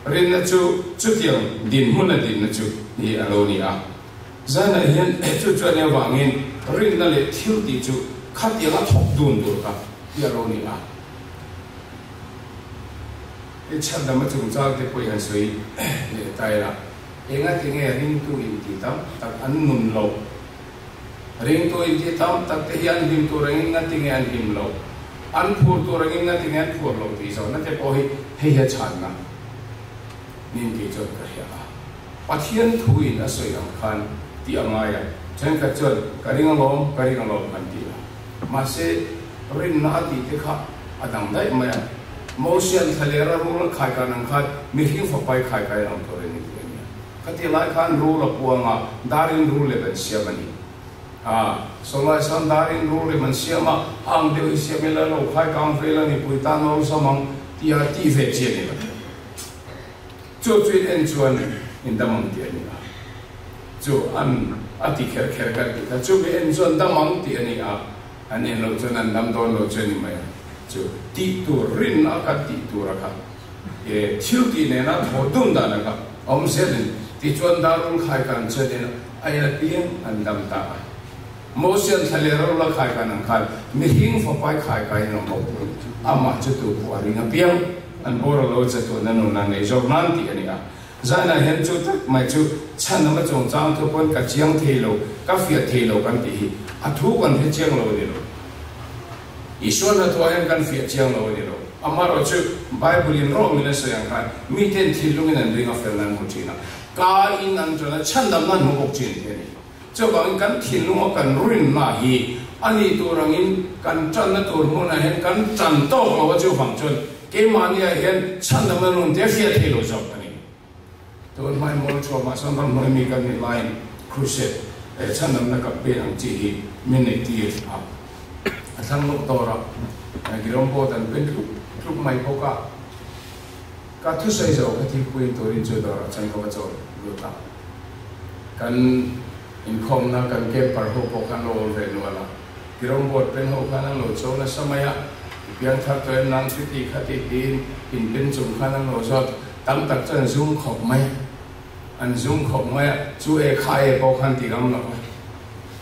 Rinna chu chutiang dinhmun a dinna chu hi a lo ni a. Zanah hian chu chuan avangin rinna leh thil tih chu khatiang a thawk dun tur kha hi a lo ni a. I chhandam a chungchang te pawh i han sawi leh ta ila, enga ti nge ringtu inti tam tak an nun loh? Ringtu inti tam tak te hi an hlim tur angin nga ti nge an hlim loh? An phur tur angin nga ti nge an phur loh tih zawhna te pawh hi hei hi a chhanna nin tih chuan ka hria a. Pathian thu in a sawi ang khan tih a ngai a, thenkhat chuan ka ring alawm, ka ring alawm an ti a. Mahse, rinna a tih te kha a dang daih mai a. Mosian thlalera rul a khai kan ang khan mihring fapai khai kai ang tur a ni tih a nia. Khatih lai khan rul a puang a, darin rul lem an siam a ni. A, sawlai sawn darin rul lem an siam a, a ang deuh hi siam ila lo khai kang vel a ni, pui tan awlsam ang tia tih ve chi a ni lo. Chu chu in en chuan in dam ang tih a ni a, chu an a ti kher kher kan tih kha chu mi en chuan dam ang tih a ni a, an en loh chuan an dam dawn lo chu a ni mai a, chu tih tur rinna kan tih tur a kha e thil tih nena thaw dun dan a kha awm zel in tichuan darul khai kan chuan in a en apiang an dam ta a, Mosian thla leh rorla khai kan ang khan mihring fapai khai kai in awm bawk tur amah chu tu pawh a ring apiang an bawr a lo che tun a nun a nei zawk nan tih a ni a. Zainah hian chu tak mai chu chhan a chungchang thu pawn ka chiang thei lo, ka fiah thei lo kan tih hi a thu kan hre chiang lo a ni lo. Isua hnathawh hian kan fiah chiang lo a ni lo. Amaherawh chu Bible in rawh min a sawi ang khan miten thinlungin an ring a fel nan hmu thin a, ka in an ṭan a chhandam nan hmu bawk thin tih a ni. Chuvangin kan thinlunga kan rinna hi a nih tur angin kan ṭanna tur hmunah hian kan ṭan tawk lo a, chuvang chuan keimahniah hian chhandamna nun te a hriat thei lo zawk a ni. Tun hmai mawl thuamah sawn ramhnuai mi kan nih laiin crusade leh chhandamna campaign ang chi hi min neih tir a, a thlang lawk dawr a, Girawm boat an pen tluk tluk mai bawk a, ka thusawi zo ka thilpuiin turin chu dawrah chuan ka va chawl lut a. Kan inkhawmna kan camper ho pawh khan lo awm ve nual a, Kirawng board pen ho khan an lo cho nasa mai a, i piang thar tawh em nang chuti khati tiin in pen chung khan an lo zawt tam tak chu an zum khawp mai a, an zum khawp mai a, chu e kha e pawh khan ti ngam lo a,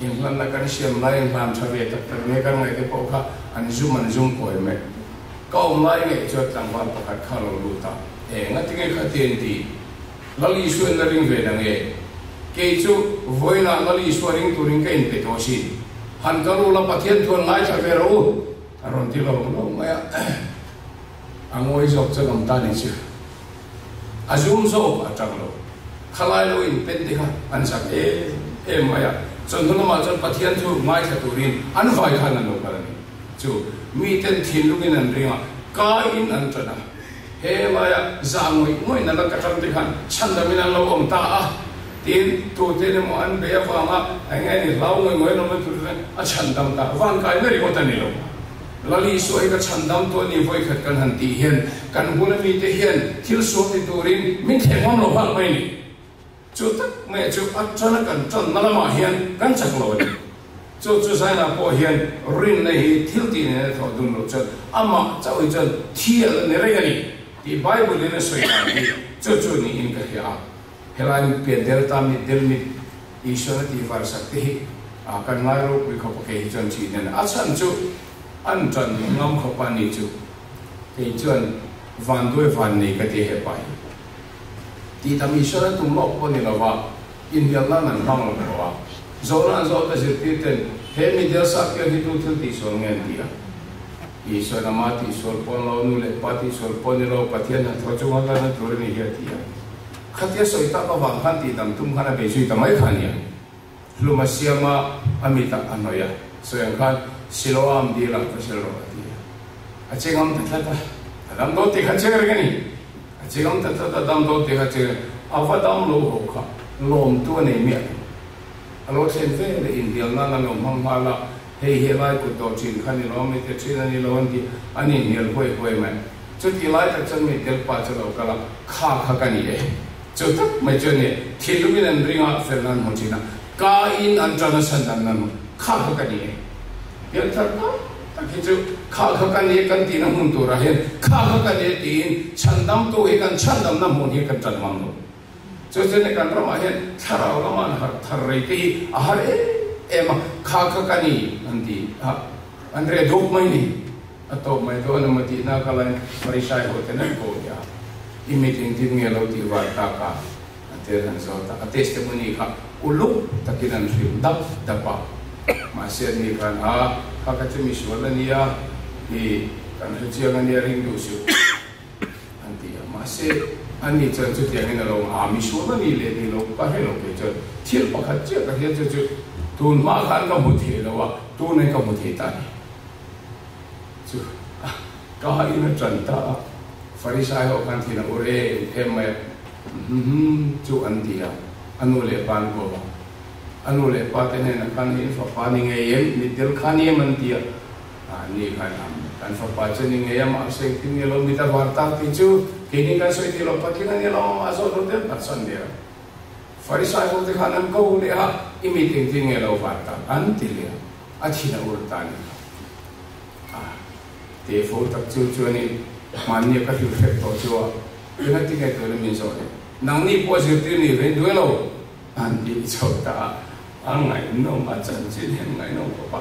inhlanna kan siam lai inhlan tha ve tak tak nge kan ngaih te pawh kha an zum an zum kawi mai. Ka awm lai ngei chuan tlangval pakhat kha a lo lut a, eng a tinge khati an ti? Lal Isua in la ring ve na nge? Kei chu vawiinah Lal Isua ring turin ka inpe tawh asin. Han kal ula Pathian thuan ngaithla ve rawh u, a rawn ti lo lo mai a. A ngawi zawk chuan awm ta ni chu. A zum zawk a tang lo. Khalai lo inpen te kha an zak em em mai a. Chawhnu lamah chuan Pathian thu ngaithla turin an vai khan an lo kal a ni. Chu miten thinlungin an ring a, kaiin an tan a. He laia zah ngawih ngawihna la ka ṭang te khan chhandamin an lo awm ta a, tiin tute emaw an bei avanga eng nge ni hlau ngawih ngawih an awm tur chuan a chhandam ta van kai mai ringawt a ni lo. Lal Isua hi ka chhandam tu a ni vawikhat kan han tih hian kan bula mite hian thil sual ti turin min thleng awm lo nghal mai a ni. Chu tak mai chu a ṭana kan ṭanna lamah hian kan chak lo a ni. Chu chu Zaina pawh hian rinna hi thil tih nena thawh dun loh chuan amah chauh hi chuan thi a la ni reng a ni tih Bible in a sawi dan hi chu chu niin ka hria a. Helai pian delta mit del mit Isuan a tih var sak te hi kan ngai ropui khawp a kei hi chuan chi nen a chhan chu an ṭan ngam khawp a ni chu kei chuan vanduai van nei ka ti hepa hi. Tih tam Isua na tum lawk pawh ni lova inhnial nan an hmang lo tawh a. Zawhna an zawh te zirtir ten he mi dil sak pian hi tu thil tihsual nge an ti a. Isuan ama tihsual pawn lo, nu leh pa tihsual pawh ni lo, Pathian hnathawh chu nghal lan na tur a ni hi a ti a. Khatia sawi tak avang khan tihdam tum khan a bei zui ta mai kha a nia. Hlum a siam a, a mitah a hnawih a, sawi ang khan Siloam dil ah va sil rawh a ti a. A che ngam ta tlat a, a dam dawn tih kha che reng a ni. A che ngam ta tlat a, dam dawn tih kha che reng a va dam lo ho kha lawmtu a nei miah lo. A lo thlen ve leh inhnial nan an lo hmang nghal a, hei hi lai kut dawh thin kha ni lo, mi te thin a ni lo an ti, an inhnial huai huai mai. Chutih lai tak chuan mi tel pa chu lo kal a, Kha kha ka ni e. Chu tak mai chu a ni, thinlungin an ring a, felna an hmu thin a, ka in an tan a chhan dan an hmu, kha kha ka ni e. Pianthar tam tak hi chu kha kha ka ni e kan tihna hmun turah hian kha kha ka ni e tiin chhandamtu hi kan chhandamna hmun hi kan tan ngam lo. Chu chu ni kan ramah hian thlarau lama an harh thar rei te hi a har em em a, kha kha ka ni an ti a, an reh duk mai ni. A tawp mai dawn emaw tihna ka lain Farisai ho ten an ko nia, i mit engtin nge lo tih var tak a? A tel han zawt a, a testimony kha uluk takin an hrilh dap dap a, mahse an ni khan a, kha kha chu misual a nia, i kan hre chiang a nia ring duh suh. An ti a, mahse ani chuan chutiangin a lo a, misual a ni leh ni lo ka hre lo kei chuan thil pakhat chiah ka hria chu chu tun hma khan ka hmu thei lo a, tunah ka hmu thei ta a ni. Chu ka in a tan ta a, Farisai ho khan thin a ur em em mai a, Hmhmm chu an ti a, a nu leh pa an ko a, a nu leh pa te hnenah khan in fapa ni ngei em, mitdel kha ni em an ti a. Ni khan kan fapa chu ni ngei a, mahse engtin nge lo mit a var tak tih chu keini kan sawi tih lo patling a ni lo a, zawt lo deuh tak chuan nia. Farisai ho te khan an ko leh a, i mit engtin nge lo var tak an ti leh a, a thin a ur ta ni kha. A teh fo tak chu chuanin mahnia ka hrilh hrep tawh chu a, engati nge tuna min zawh leh? Nangni pawh zirtir ni ve duai lo an tih chho ta a. A ngaihnawm, a chanchin hian ngaihnawm khawp a,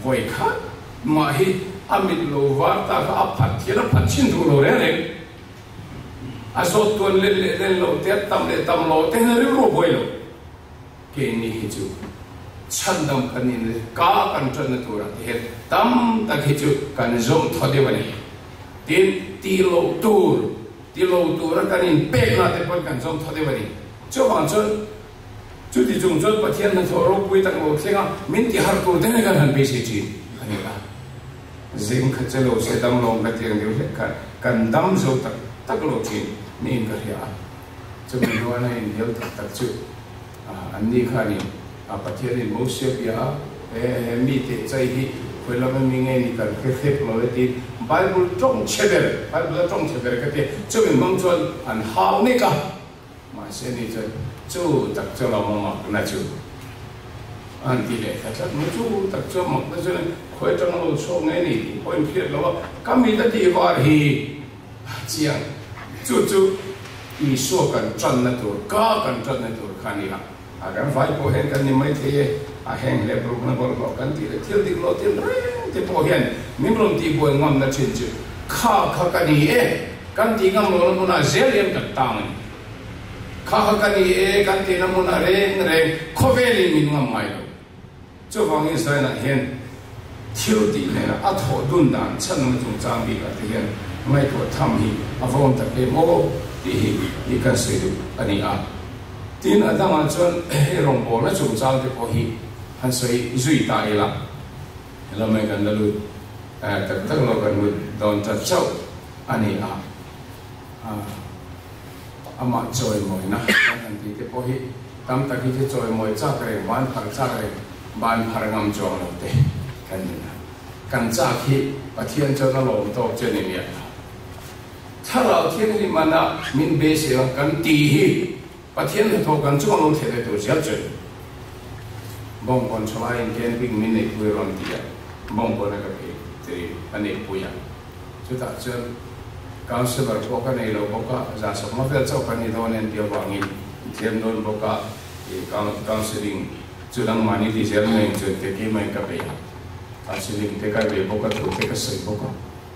vawi khat mah hi a mit lo var ta kha a phat thian a phat chhin duh lo reng reng. A zawt tuan len leh len lo te, a tam leh tam lo te hian rilru a buai lo. Keini hi chu chhandam kan in leh ka kan tanna turah te hian tam tak hi chu kan zawm thaw deuh a ni. Tin, tih loh tur, ti lo tura kan inpekna te pawn kan zawm thaw deuh a ni. Chuvang chuan Chuti chung chuan Pathian hnathawh ropui tak lo thleng a, min ti harh tur te hian kan han beisei thin a ni a. Zing kha che lo se dam lawm ka ti ang deuh hlek khan kan dam zo tak tak lo thin niin ka hria a. Chumi hnuaina inhnial tak tak chu an ni khanin a Pathianin Mosia bia a, he mi teh chai hi khawi lama mi nge ni kan hre hrep lo e tiin Bible tawng chhe ber, Bible a tawng chhe ber ka ti a, chumi hmang chuan an hau nek a. Mahse ni chuan chu tak chu lo makna chu an ti leh ta tlat mai. Chu tak chu a makna chu khawi atanga lo chhuak nge ni tih pawh in hriat lo a, ka mit a tih var hi a chiang. Chu chu Isua kan tanna tur, ka kan tanna tur kha a ni a. A kan vai pawh hian kan ni mai thei e, a heng hlep rukna bawlhhlawh kan tih leh thil dik lo tin reng te pawh hian min rawn tihbuai ngamna thin chu kha kha ka ni e. Kan tih ngam lohna hmunah zel hian kan tang a ni. Kha kha ka ni e, kan tihna hmunah reng reng khawvelin min ngam ngai lo. Chuvangin Zion-ah hian thil tih hnenah a thawh dun dan chhanna chungchang bikah te hian ngaihtuah tham hi a va awm tak em aw tih hi i kan sawi duh a ni a. Tin, a dangah chuan hei rawngbawlna chungchang te pawh hi han sawi zui ta ila. Helamai kan la lut tak tak lo kan lut dawn ta chauh a ni a, amah chawimawina kan han tih te pawh hi tam tak hi chu chawimawi chak reng, ban phar chak reng, ban phar ngam chuang lo te kan ni a. Kan chak hi Pathian chuan a lawm tawk che ni miah lo. Thlarau Thianghlim ana min beisei a kan tih hi Pathian hnathawh kan chuan lo thlen leh tur zel chu Bawngkawn thalaiin camping min neihpui rawn ti a, Bawngkawn a ka phei tir a neihpui a. Chutah chuan Councillor pawh ka nei lo bawk a, zahsawmna vel chauh kan ni dawn en tih avangin thiam dawn bawk a, i counselling chu nangmahni ti zel mai ang chuan te keimah in ka bei a, counselling te ka bei bawk a, thu te ka sawi bawk a.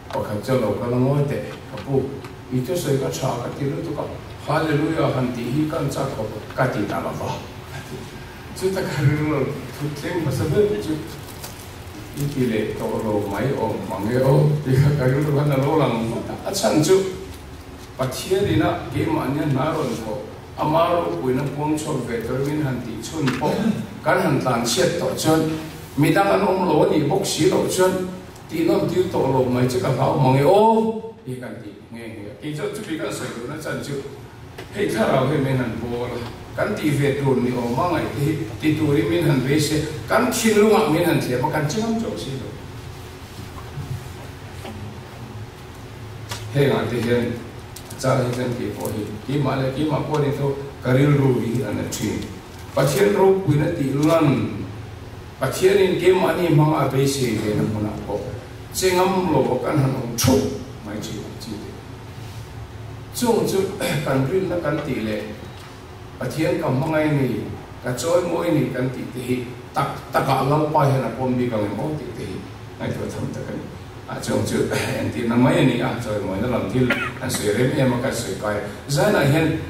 Pakhat chu lo kal a ngawi teh, ka pu, i thusawi ka tha ka ti lutuk a, Hallelujah han tih hi kan chak khawp a, ka ti ta lova, a ti. Chuta ka rilru thut thleng hmasa ber chu i ti leh tawh lo mai awm mang e aw tih kha ka rilru khan a lo lang vat a, a chhan chu Pathian ina keimahnia hna rawn thawh, ama ropuina puang chhuak ve tur min han tih chhun pawh kan han tlan chhiat tawh chuan midang an awm lo a nih bawk si loh chuan Tih nawm tir tawh lo mai che ka hlau mang e aw tih kan ti nghe nghe a. Kei chuan chumi kan sawi duhna chan chu Hei thlarau hi min han pawl a, kan tih ve tur ni awm a ngaih te hi ti turin min han beisei a, kan thinlungah min han thlem a, kan che ngam chauh si lo. Hengah te hian a chang hi chuan kei pawh hi keimah leh keimah pawh ni tho ka rilru hi a na thin. Pathian ropuina tih lan Pathianin keimahni hmanga a beisei ve na hmunah pawh che ngam lo a kan han awm thup mai thin ang chi te. Chung chu kan rinna kan tih leh Pathian ka hmangaih ni, ka chawimawi ni kan tih te hi tak takah Lalpa hian a pawm bik ang em aw tih te hi ngaihtuah tham tak a ni. A chung chu entirna mai a ni a, chawimawina lam thil an sawi rem em a kan sawi kai a. Zainah hian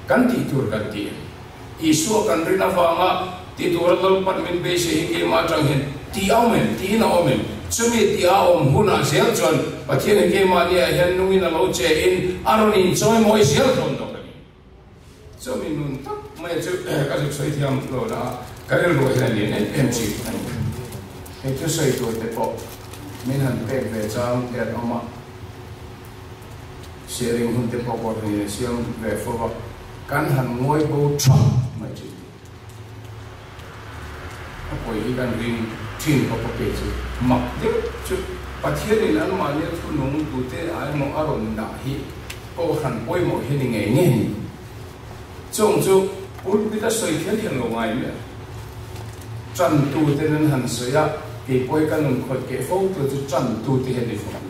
kan tih tur kan ti em? Isua kan rin avanga ti tura Lalpan min beisei hi keimah atang hian ti a awm em? Tiin a awm em? Chumi ti a awm hunah zel chuan Pathian hi keimahniah hian nungin a lo che in a rawn inchawimawi zel dawn dawk a ni. Chumi nun tak mai chu ka zuk sawi thiam lo na a, ka rilruah hian a lian em em thin a ni. Hei thu sawi tur te pawh min han pek ve chang te an awm a, sharing hun te pawh pawh hi siam ve fo va. Kan han ngawi bo thap mai thin. A pawi hi kan ring thin khawp a kei chu mak deuh chu Pathianin anmahnia thunung tute a emaw a rawn dah hi Kohhran pawimawh hi ni ngei ngei ni. Chung chu pulpit a sawi kher hian lo ngai miah. Tantute nan han sawi a, kei pawh hi ka nun khawih keh fo tur chu tantute hian ni fo ang.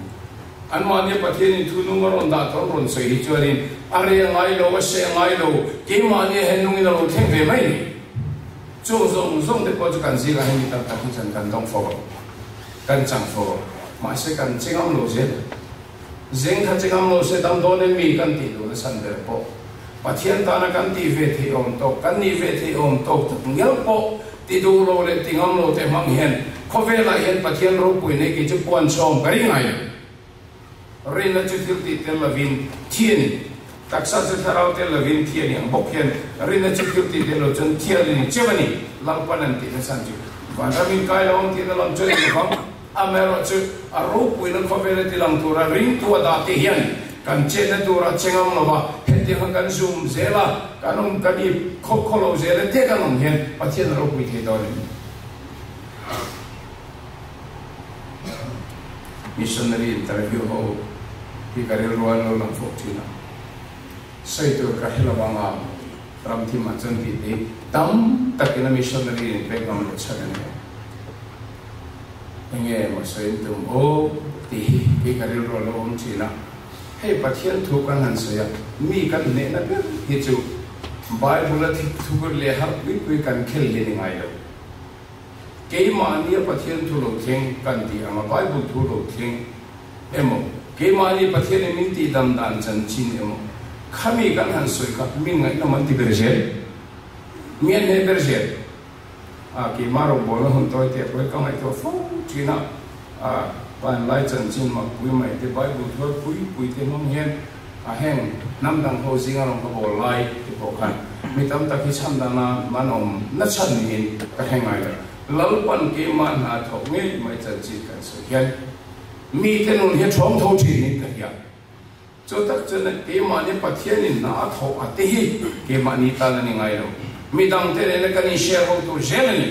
Anmahnia Pathianin thu nung a rawn dah tawh an rawn sawi hi chuanin a reh ngai lo, a seh ngai lo, keimahnia he nungin a lo thleng ve mai ni. Chung zawng zawng te pawh chu kan zingah hian mi tam tak hi chuan kan dawng fo ang, kan chang fo ang. Mahse kan che ngam lo zel. Zeng kha che ngam lo se dam dawn em mi kan tih duhna chhan ber pawh Pathian tana kan tih ve theih awm tawk, kan nih ve theih awm tawk tak ngial pawh ti duh lo leh ti ngam lo te hmang hian khawvelah hian Pathian ropui nei kei chu puan chhawm ka ring ngai lo. Rinna chu thil tih tel lovin thi a ni. Taksa chu thlarau tel lovin thi a ni ang bawk hian rinna chu thil tih tel lo chuan thi a ni cheu a ni. Lalpan an tihna chhan chu vanram in kai lo ang tihna lam chu a ni lovang. Amaherawhchu a ropuina khawvela tilang tura ringtu a dah te hian kan chenna tura che ngam lo va, hetianga kan zum zel a, kan awm kan i khaw khaw lo zel e te kan awm hian Pathian a ropui thei dawn em ni? Missionary interview ho hi ka rilru an lo lang fawk thin a, sawi tur ka hre lo anga ramthim ah chuan tih te hi tam takin a missionary in pek ngam loh chhan a ni a. Enge maw sawi an tum aw tih hi kei ka rilru a lo awm thin a, hei Pathian thu kan han sawi a, mi kan hnehna ber hi chu Bible a thik thukur leh harh pui pui kan khel hi a ni ngai lo. Keimahnia Pathian thu lo thleng kan tih ang a, Bible thu lo thleng emaw, keimahni Pathianin min tihdam dan chanchin emaw, khami kan han sawi kha min ngaihnawm an ti ber zel, mi an hneh ber zel. A keimah rawngbawlna hun tawi teh pawh hi ka ngaihtuah fo thin a, a panlai chanchin mak pui mai te, Bible thuar pui pui te hmang hian a heng hnam dang ho zinga rawn ka bawl lai te pawh khan mi tam tak hi chhan dana man awm na chhan niin ka hre ngai lo. Lalpan keimah hna thawk ngei mai chanchin kan sawi hian mite nun hi a thawng tho thin in ka hria. Chu tak chuan keimahni Pathianin hna a thawh a te hi keimahni tan a ni ngai lo. Midangte nena kan inshare ho tur zel a ni.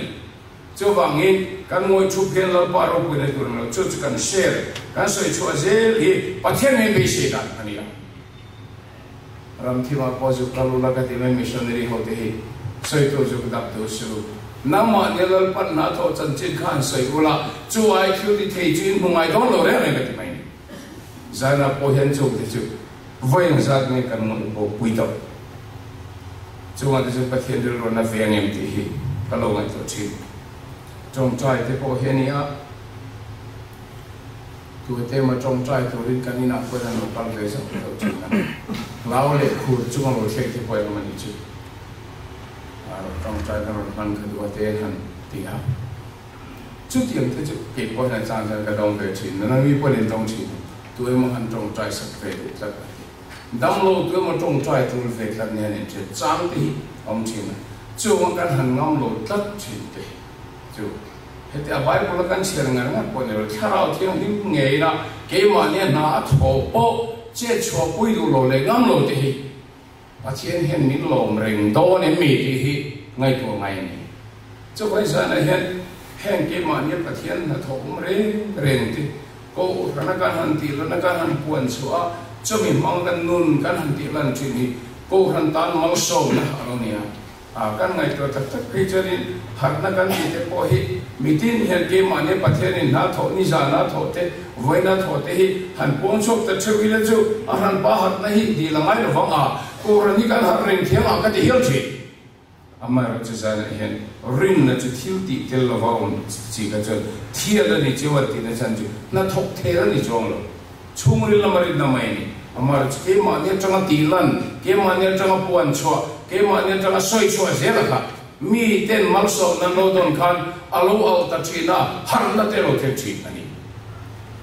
Chuvangin kan ngawi thup hian Lalpa ropuina tur ang lo chu chu kan share, kan sawi chhuah zel hi Pathian min beisei dan a ni a. Ramthima pawh zuk kal ula ka ti mai missionary ho te hi sawi tur zuk dap duh su. Nangmahni Lalpan hna thawh chanchin kha han sawi ula chu ai thil ti thei chu in hmu ngai dawn lo reng reng ka ti mai ni. Zanah pawh hian chung te chu vawi engzat nge kan ngawih pawh pui tawh. Chungah te chuan Pathian rilruan a veng em tih hi ka lo ngaihtuah thin. Tawngtai te pawh hi a ni a, tute emaw tawngtai turin kan inah pawhin an lo kal ve zauh zauh thin a. Hlau leh khur chunga lo thlek te pawh engemaw ni chu tawngtai kan rawn hman kha duh a te an han ti a. Chutiang te chu kei pawh hian a chang chuan ka dawng ve thin, nana mi pawhin an dawng thin, tu emaw han tawngtai sak ve duh tlat a ti. Damlo tu emaw tawngtai tul ve tlat nia an inhriat chang te hi a awm thin a, chunga kan han ngam lo tlat thin te chu heti a Bible a kan chhiar ngar ngar pawh ni lo, Thlarau Thianghlim ngei ina keimahnia hna a thaw pawh chet chhuah pui duh lo leh ngam lo te hi. Pathian hian min lawm reng dawn em mi tih hi ngaihtuah ngai a ni. Chuvai zanah hian heng keimahnia Pathian hnathawh awm reng reng te Kohhrana kan han tih lana kan han puan chhuah a, chumi hmang kan nun kan han tih lan thin hi Kohhran tan malsawmna a lo ni a. A kan ngaihtuah tak tak phei chuanin harhna kan tih te pawh hi mitin hian keimahnia Pathianin hna thawh ni zana thawh te, vawiina thawh te hi han puang chhuak ta theuh ila chu a hranpa harhna hi dil a ngai lovang a, Kohhran hi kan harh reng thiang a ka ti hial thin. Amaherawh chu zanah hian rinna chu thil tih tel lova awm chi kha chuan thial a ni cheu a tihna chhan chu hnathawk thel a ni chuang lo. Chhungril lama rinna mai a ni. Amaherawh chu keimahni atanga tih lan, keimahni atanga puan chhuah, keimahni atanga sawi chhuah zela kha mi ten malsawmna an lo dawn khan a lo alh ta thin a, harhna te a lo thlen thin a ni.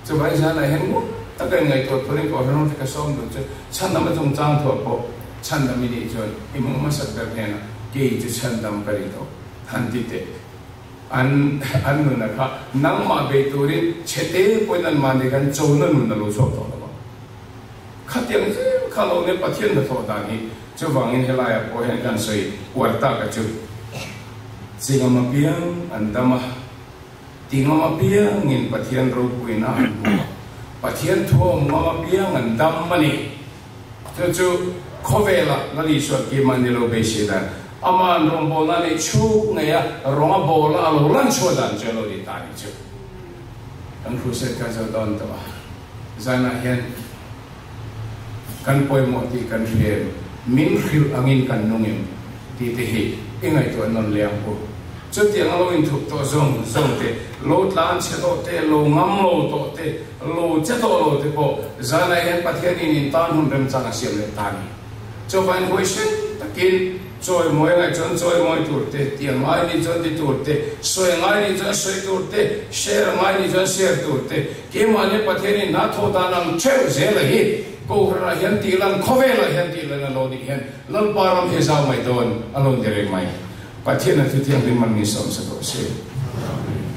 Chuvangin zanah hian ngun taka inngaihtuah turin Kohhran ho te ka sawm duh chu chhandam a chungchang thuah pawh Chhandam i nih chuan i hmuh hmasat ber hnenah kei chu chhandam ka ni tawh han ti teh. An an nuna kha nangmah bei turin chhete pawhin an mahni khan chona nun a lo chhuak tawh lo ang. Khatiang zel kha lo nia Pathian hnathawh dan hi chuvangin helaiah pawh hian kan sawi uar tak a chu. Chingam apiang an dam a, tingam apiangin Pathian ropuina an hmu a, Pathian thuawm ngam apiang an dam a ni. Chu chu khawvelah Lal Isua kim a ni lo beisei dan, ama'n rawngbawlna neih chhuk ngei a rawng a bawl a a lo lan chhuah dan chu a lo ni ta ni chu. Kan crusade kan zo dawn tawh a, zanah hian kan pawimawh tih kan hria em, min hrilh angin kan nung em tih te hi i ngaihtuah nawn leh ang u. Chutiang a lo inthup tawh zawng zawng te, lo tlan chhe tawh te, lo ngam lo tawh te, Lo che tawh lo te pawh zanah hian Pathianin in tan hun remchang a siam leh ta a ni. Chuvangin huaisen takin chawimawi a ngaih chuan chawimawi tur te, ti a ngai nih chuan ti tur te, sawi a ngai nih chuan sawi tur te, share a ngai nih chuan share tur te, keimahni Pathianin hna thawh dan ang theuh zela hi Kohhranah hian tih lan, khawvelah hian tih lan a lo nih hian Lalpa ram hi zau mai dawn a lo ni reng mai. Pathian a thuthianghlim man ni sawm sa tawh se. Amen.